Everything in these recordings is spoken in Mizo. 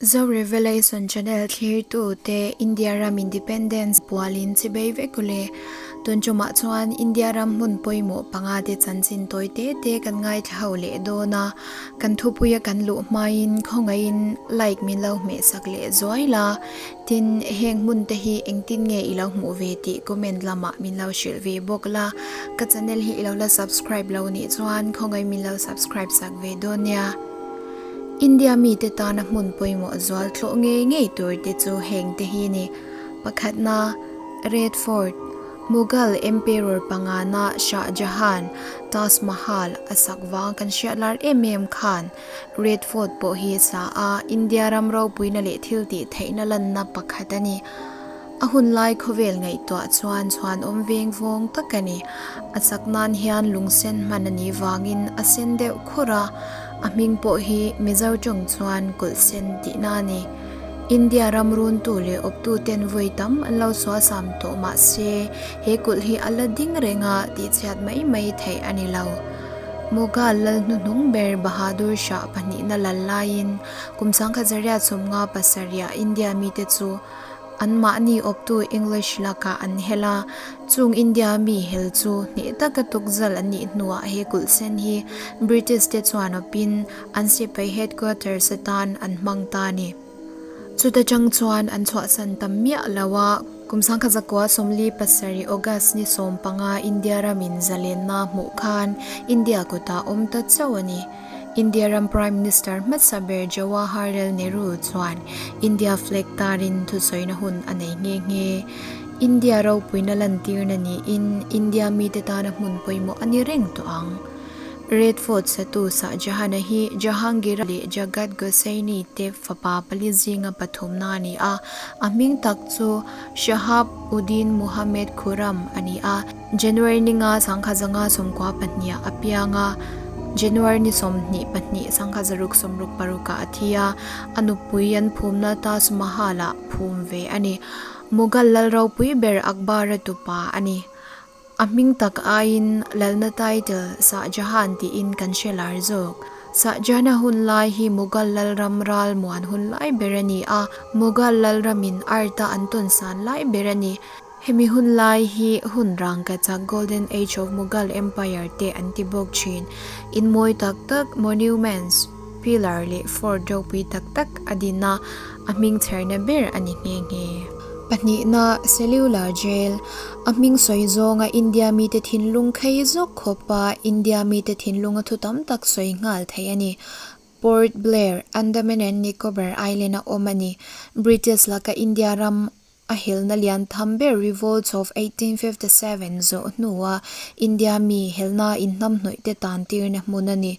Zo Revelation Channel thlirtu te India ram Independence pualin chibei vek ule. Tun tumah chuan India ram hmun pawimawh panga te chanchin tawi te te kan ngaithla ho leh dawn a, kan thupuia kan luh hmain khawngaihin like min lo hmehsak leh zuai la. Tin, heng hmun te hi engtin nge i lo hmuh ve tih comment lamah min lo hrilh ve bawk la. Ka channel hi i lo la subscribe lo nih chuan khawngaih min lo subscribe sak ve dawn nia. India mite tana hmun pawimawh zual thlawh ngei ngei tur te chu heng te hi ni. Pakhatna, Red Fort, Mughal Emperor pangana Shah Jahan, Taj Mahal a sak vang kan hriat lar em em khan Red Fort pawh hi sa a, India ram ropuina leh thil tih theihna lanna pakhat a ni. A hun lai khawvel ngaihtuah chuan chhuanawm veng vawng tak a ni. A chak nan hian lungsen hman a nih vangin a sen deuh khur a, a hming pawh hi Mizo tawng chuan kulh sen tihna a ni. India ram runtu leh awptu ten vawi tam an lo suasam tawh mah se he kulh hi a la ding reng a tihchhiat mai mai theih a ni lo. Mughal lal hnuhnung ber Bahadur Shah pahnihna lal laiin kum sangkhat zariat sawmnga pasarih India mite chu Anmahni awptu English lakah an hel a, chung India mi hel chu hneh taka tukzal an nih hnuah he kulhsen hi British te chuan awpin an sipai headquarters atan an hmang ta a ni. Chuta chang chuan an chhuahsan tam miah lo a, kum sangkhat zakua 47 August ni 15 India ramin zalenna hmuh khan India kutah awm ta chauh a ni. India ram Prime Minister hmasa ber Jawaharlal Nehru chuan India flag tarin thusawina hun a nei nghe nghe. India ropuina lantirna niin India mite tana hmun pawimawh a ni reng tawh ang. Red Fort satu Shah Jahan-a hi Jahangir leh Jagat Gosaini te fapa pali zinga pathumna a ni a, a hming tak chu Shahab Uddin Muhammad Khurram a ni a. January ni nga sangkha zanga sawmkua pahniha a piang a, January ni 22 sangkha zaruk sawmruk parukah a thi a, a nupui an phumna Taj Mahal-ah phum ve a ni. Mughal lal ropui ber Akbar-a tupa a ni. A hming tak aiin lalna title Shah Jahan tiin kan hre lar zawk. Shah Jahan-a hun lai hi Mughal lalram ral muan hun lai ber a ni a, Mughal lalramin art-a an tawn san lai ber a ni. Hemi hun lai hi hun rangkachak Golden Age of Mughal Empire te an ti bawk thin. In mawi tak tak, monuments, pillar leh fort ropui tak tak a din a, a hming chherna ber a ni nghe nghe. Pahnihna, Cellular Jail, a hming sawi zawnga India mite thinlung khei zawk khawpa India mite thinlunga thu tam tak sawi nghal thei a ni. Port Blair, Andaman and Nicobar Island a awm a ni. British laka India ram A helna lian tham ber Revolts of 1857 zawh hnua India mi helna inhnamhnawih te tan tirna hmun a ni.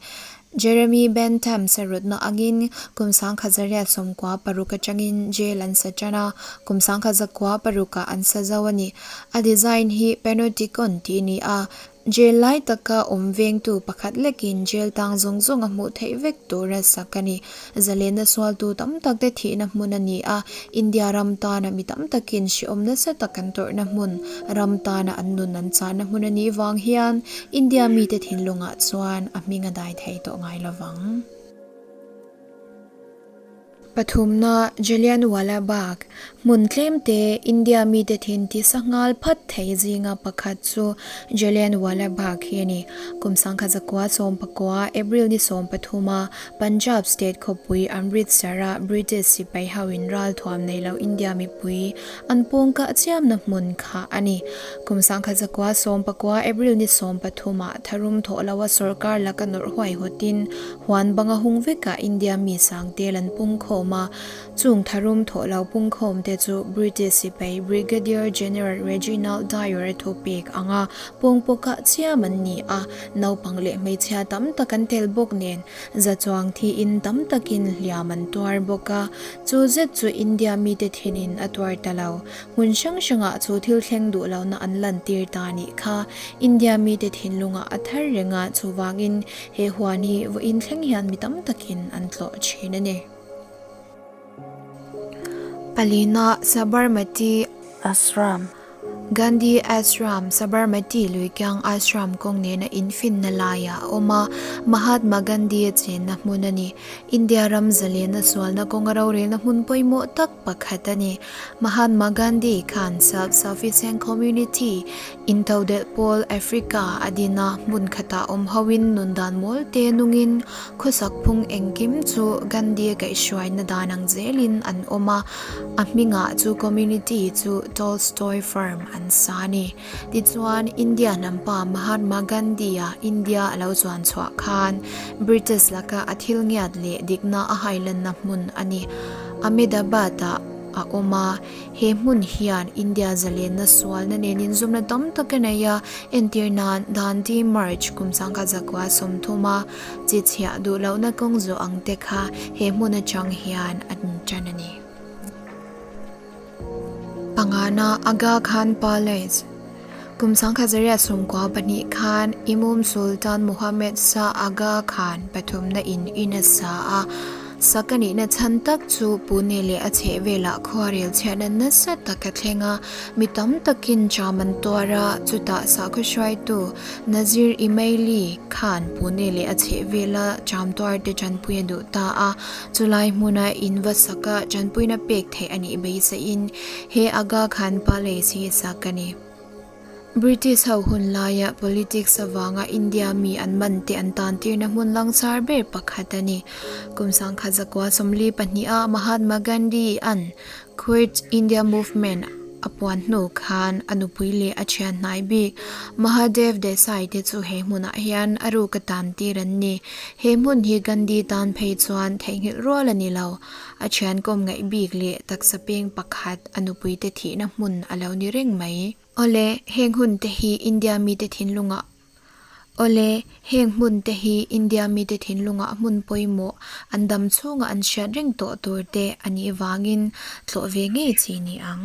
Jeremy Bentham sarutna angin kum sangkhat zariat 96 atangin jail an sa tan a, kum sangkhat zakua parukah an sa zo a ni. A design hi Panopticon tih a ni a, Jail lai taka awm vengtu pakhat lekin jail tang zawng zawng a hmuh theih vek tura sak a ni. Zalena sualtu tam tak te thihna hmun a ni a, India ram tana mi tam takin hrehawm nasa tak an tawrhna hmun, ram tana an nun an chahna hmun a nih vang hian India mite thinlungah chuan a hming a dai thei tawh ngai lovang. Pathumna, Jallianwala Bagh, hmun tlemte India mite thin tisa nghal phat thei zinga pakhat chu Jallianwala Bagh hi a ni. Kum sangkhat zakua 19, April ni 13 a Punjab state khawpui Amritsar-a British sipai hoin ral thuam nei lo India mipui an pawng kah chiamna hmun kha a ni. Kum sangkhat zakua 19, April ni 13 ah tharum thawh loa sorkar laka nawrh huai hawtin Huan banga hung vekah India mi sangtel an pung khawm a, chung tharum thawh lo pung khawm te chu British sipai Brigadier General Reginald Dyer a thu pek ang a, pawng pawkah chiam an ni a, naupang leh hmeichhia tam tak an tel bawk nen za chuang thiin tam takin hliam an tuar bawk a, chu zet chu India mite thinin a tuar ta lo. Hmun hrang hrangah chu thil thleng duh lohna an lantir ta nih kha India mite thinlungah a thar reng a, chuvangin he huan hi vawiin thleng hian mi tam takin an tlawh thin a ni. Palina Sabarmati Ashram. Gandhi Ashram, Sabarmati Luikiang Ashram kawng nena infinna laiah a awm a, Mahatma Gandhi-a chenna hmun a ni. India ram zalena sualna kawnga rorelna hmun pawimawh tak pakhat a ni. Mahatma Gandhi khan Self-Sufficient Community, Intodelh Pawl, Africa a din a, hmun khatah awm hoin nun dan mawl te nungin khawsak phung engkim chu Gandhi-a kaihhruaina dan ang zelin an awm a, a hmingah chu community chu Tolstoy Farm an sa a ni. Tichuan, India hnampa Mahatma Gandhi-a India a lo chuan chhuah khan British laka a thil ngiat leh dikna a hailanna hmun a ni. Ahmedabad-ah a awm a, he hmun hian India zalenna sualna nen inzawmna tam tak a nei a, entir nan Dandi March kum sangkhat zakua 30 a chi chhiah duh lohna kawng zawh ang te kha he hmun atang hian an tan a ni. Pangana Aga Khan Palace Kum 1992 khan Imum Sultan Muhammad Shah Aga Khan pathumna in in a sa a, sak a nihna chhan tak chu Pune leh a chhehvelah khuarel chhiatna nasa tak a thleng a, mi tam takin cham an tuar a, chutah sakhaw hruaitu Nazir Imaili khan Pune leh a chhehvela cham tuarte tanpui a duh ta a, Chulai hmuna in va saka tanpuina pek theih a nih beisahin he Aga Khan Palace hi sak a ni. British ho hun laia politics avanga India mi an man te an tan tirna hmun langsar ber pakhat a ni. Kum sangkhat zakua 42 a Mahatma Gandhi an Quit India Movement a puan hnu khan a nupui leh a thian hnai bik Mahadev Desai te chu he hmunah hian a ruk a tan tir an ni. He hmun hi Gandhi tan phei chuan theihnghilh rual a ni lo. A thian kawm ngaih bik leh taksa peng pakhat a nupui te thihna hmun a lo ni reng mai. Awle, heng hun te hi India mite thinlungah Awle, heng hmun te hi India mite thinlungah hmun pawimawh an dam chhunga an hriat reng tawh tur te a nih vangin tlawh ve ngei chi ni ang.